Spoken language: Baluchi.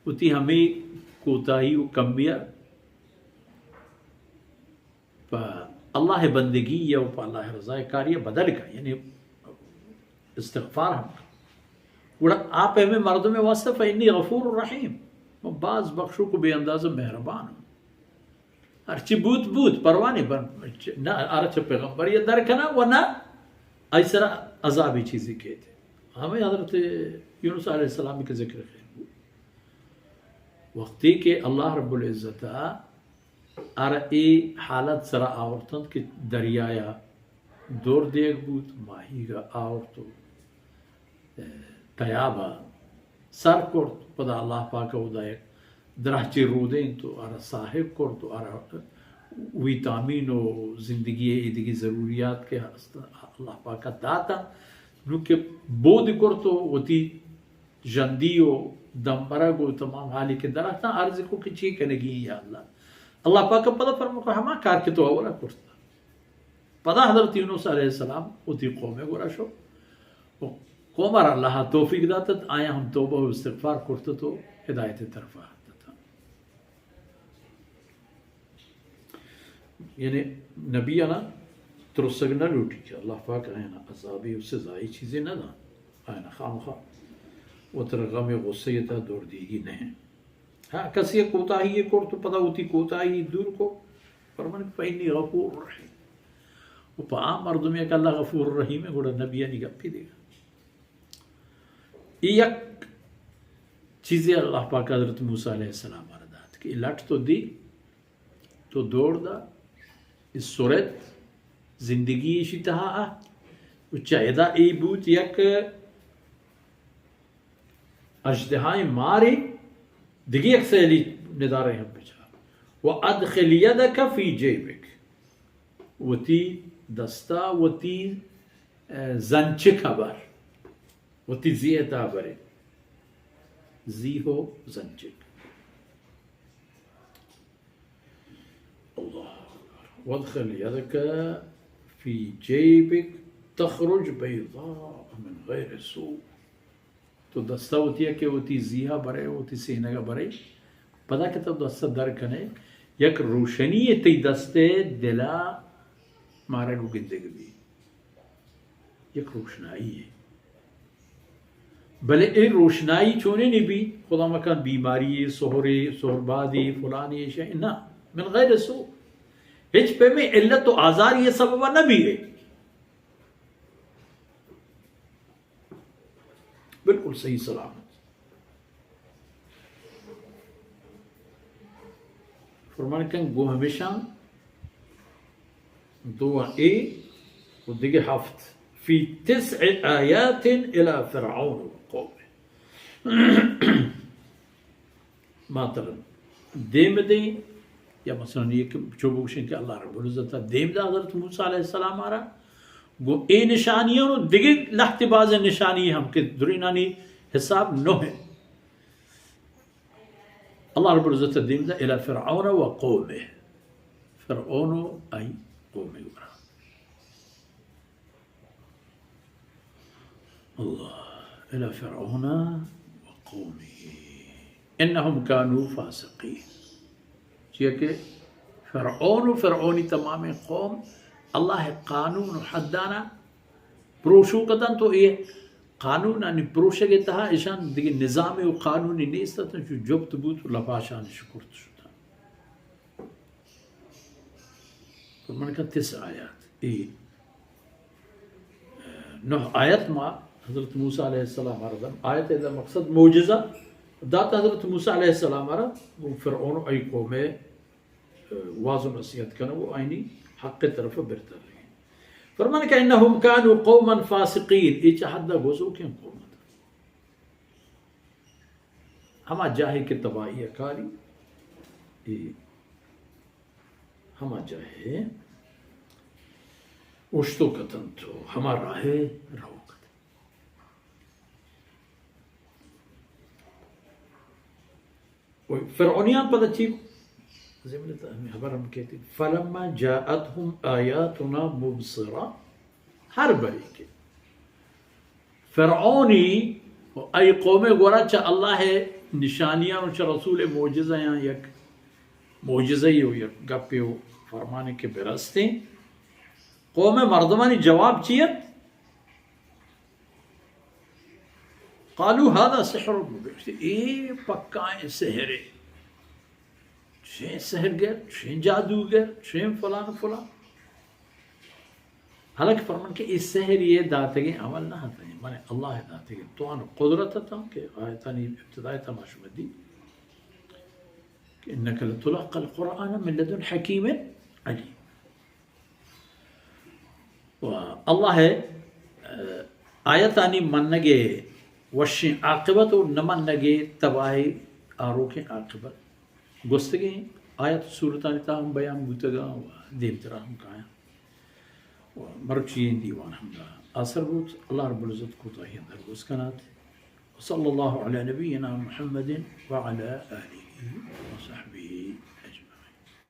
وتی ہمے کوتاہی و کمی ءَ پہ اللہ ءِ بندگی ءَ و پہ اللہ ءِ رضا ءِ کاری ءَ بدل کن، یعنی استغفار ہم کن۔ گڑا آ پیمیں مردم ءِ واسطہ فإنی غفور رحیم، من باز بخشوک و بے اندازہ مہربان ہوں۔ ہرچی بوت بوت، پرواہ نہ بن، نہ آرا چہ پیغمبری ءَ در کناں و نہ آئی سرا عذابی چیزی کیت۔ ہمے حضرت یونس علیہ السلام کہ ذکر خیر بوت۔ وقتی کہ اللہ رب العزت ءَ آرا اے حالت سرا آورتنت کہ دریایا دور دیگ بوت، ماہیگ ءَ آورت و تیاب ءَ سر کرت، پدا اللہ پاک ءَ اودا یک درہچے رودینت و آرا ساہگ کرت و آرا ویتامین و زندگی ءِ ایدگی ضروریات کہ ہست اللہ پاک ءَ داتا۔ نوں کہ بود کرت و وتی ژندی و دمبرگ و تمام حالی کہ دراتاں عرض کو کہ چی کنگی یا اللہ۔ اللہ پاک ءَ پدا فرمو کہ ہما کار کہ تو اولا کرتا۔ پدا حضرت یونس علیہ السلام وتی قوم ءِ گورا شو و قوم ءَ را اللہ ءَ توفیق داتت، آیاں ہم توبہ و استغفار کرتت و ہدایت ءِ طرفا اتتاں۔ یعنی نبیانا ترسگ نہ لوٹی کہ اللہ پاک آیانا عذابی و سزائی چیزے نہ داں، آیانا خامخا وترا غم و غصہ ءِ تہا دور دیگی نہ انت۔ ہاں، کسی ءَ کوتاہی ءَ کرت و پدا وتی کوتاہی دور کو، فرمان فإنی غفور رحیم۔ و پہ آ مردمے کہ اللہ غفور رحیم ءِ، گڑا نبیانی گپی دیگا۔ اے یک چیزے اللہ پاک حضرت موسی علیہ السلام ءَ را دات کہ اے لٹ تو دی، تو دور دا، اے سرت زندگی ایشی تہا آ، و چہ ادا اے بوت یک اژدہائیں مارے، دگہ یک سیلی ندارے ہم بچار۔ و ادخل یدک فی جیبک، وتی دستا وتی، اه، زنچک ءَ بر، وتی زیہ ءِ تہا برے، زیہ و زنچک۔ اللہ اکبر۔ وادخل یدک فی جیبک تخرج بیضاء من غیر سوء۔ تو دستا وتی کہ وتی زیہا برے، وتی سینگا برے، پدا کہ تو دستا در کنے، یک روشنی تئی دستے دلا مارا گو گندگ بی۔ یک روشنائی ہے۔ بلے اے روشنائی چونیں نہ بی، خدا مکن بیماری، سہرے، سہربادی، فلانی شے، نہ، من غیر سوء۔ ہچ پیمیں علت و آزاری سببا نہ بی ہے۔ بالکل صحیح سلامت۔ فرمان کن گو ہمیشاں دو اے و دگہ ہفت۔ فی تسع آیات الی فرعون و قومہ۔ ما ترا دیم دیں، یا مثلاً یہ کہ چو بگوشیں کہ اللہ رب العزت دیم دا حضرت موسی علیہ السلام آرا، گو اے نشانیاں و دگہ لہتے بازیں نشانی ہم کہ درینانی حساب نہ ہیں۔ اللہ رب العزت دیم دا الی فرعون و قومہ، فرعون و آئی قوم گورا۔ اللہ، الی فرعون و قومہ انہم کانوا فاسقین۔ چیا کہ فرعون و فرعونی تمامیں قوم اللہ قانون و حدانا پروشوک اتنت و اے قانونانی پروشگ ء تہا اشان دگہ نظامے و قانونے نیست اتنت، چو جپت بوت و لپاشان شکرت شتنت۔ فرمان کن تسع آیات، اے نہ آیت ما حضرت موسی علیہ السلام ء را دن۔ آیت ادا مقصد معجزہ دات حضرت موسی علیہ السلام ء را، گوں فرعون و ای قوم ء واز و نصیحت کنگ و آئینی حق طرف برتر۔ فرمان کہ انہم کانوا قوما فاسقین، اے چہ حد گوزوکیں قوم ات۔ ہما جاہے کہ تباہی ء کاری، اے ہما جاہے اوشتوک اتنت و ہما راہے روک اتنت۔ و فرعونیان پدا چی؟ ضمن ء ہمیں خبر ہم کہتی، فلما جاءتهم آیاتنا مبصرة، ہر برے کہ فرعونی و ای قوم گورا چہ اللہ نشانیاں و چہ رسول معجزہ یاں یک معجزہ و یک گپے و فرمانے کہ برستیں۔ قوم مردمانی جواب چی ات؟ قالوا هذا سحر مبين۔ اے پکائیں سحرے۔ چین سحرگر، چین جادوگر، چین فلان فلان۔ حالانکہ فرمان کہ اے سحر یہ داتگیں عمل نہ اتیں، من اللہ داتگیں توان و قدرت اتاں کہ آیتانی ابتدائی تماشا دی کہ انک لتلقى القرآن من لدن حكيم عليم۔ و اللہ ءِ، آیتانی منگ ءِ وشیں عاقبت و نہ منگ ءِ تباہی آروکیں عاقبت گوستگیں آیت و سورتانی تہا ہم بیان بوتگاں و دیمترا ہم کایاں۔ و مرچی این دیوان ہمدا آسر بوت۔ اللہ رب العزت کوتاہی اندر گوست کنات۔ وصلى الله على نبينا محمد وعلى آله